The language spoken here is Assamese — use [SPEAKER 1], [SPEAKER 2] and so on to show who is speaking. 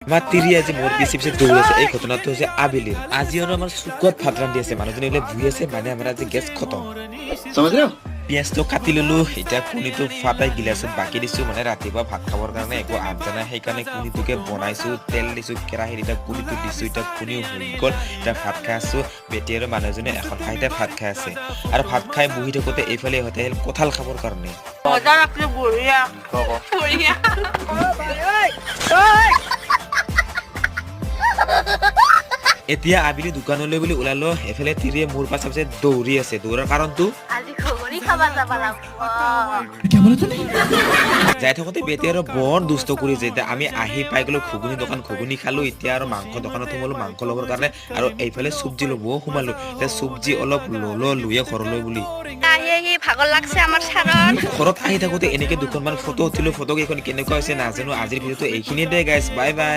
[SPEAKER 1] আমাৰ তিৰি আজি মোৰ পিছে পিছে দৌৰি আছে। এই ঘটনাটো হৈছে আবেলিৰ। আজি আৰু আমাৰ চুকত ভাত ৰান্ধি আছে, মানুহজনী বোলে বহি আছে, মানে আমাৰ আজি গেছ খতম।
[SPEAKER 2] समझ रहे हो?
[SPEAKER 1] পিঁয়াজটো কাটি ললো। এতিয়া কণীটো ফাটাই গিলাচত বাকি দিছো। মানে ৰাতিপুৱা ভাত খাবৰ কাৰণে একো আঞ্জা নাই, সেইকাৰণে কণীটোকে বনাইছো। তেল দিছো কেৰাহীত, এতিয়া কণীটো দিছো। এতিয়া কণীও হৈ গ'ল, এতিয়া ভাত খাই আছো। বেটি আৰু মানুহজনে এখন ঠাইতে ভাত খাই আছে। আৰু ভাত খাই বহি থাকোঁতে এইফালে ইহঁতে আহিল কঁঠাল খাবৰ কাৰণে।
[SPEAKER 3] মজা লাগছে, বঢ়িয়া বঢ়িয়া।
[SPEAKER 1] এতিয়া আবেলি দোকানলৈ বুলি ওলালো। এইফালে তিৰিয়ে মোৰ পাছে পাছে দৌৰি আছে। দৌৰাৰ কাৰণটো
[SPEAKER 3] আজি ঘুগুনি খাবা যাব লাগিব।
[SPEAKER 1] যাই থাকোঁতে বেটি আৰু বৰ দুষ্ট কৰিছে। এতিয়া আমি আহি পাই গ'লো ঘুগুনি দোকান, ঘুগুনি খালো। এতিয়া আৰু মাংস দোকানত সোমালো মাংস ল'বৰ কাৰণে আৰু এইফালে চব্জি ল'বও সোমালো। এতিয়া চব্জি অলপ ল'লো, লৈয়ে ঘৰলৈ বুলি।
[SPEAKER 3] আহি আহি ভাগৰ লাগছে আমাৰ ছাৰৰ।
[SPEAKER 1] ঘৰত আহি থাকোঁতে এনেকে দুখনমান ফটো উঠিলো। ফটো কেইখন কেনেকুৱা হৈছে নাজানো। আজিৰ ভিডিঅ'টো এইখিনিয়ে দে গাইছ, বাই বাই।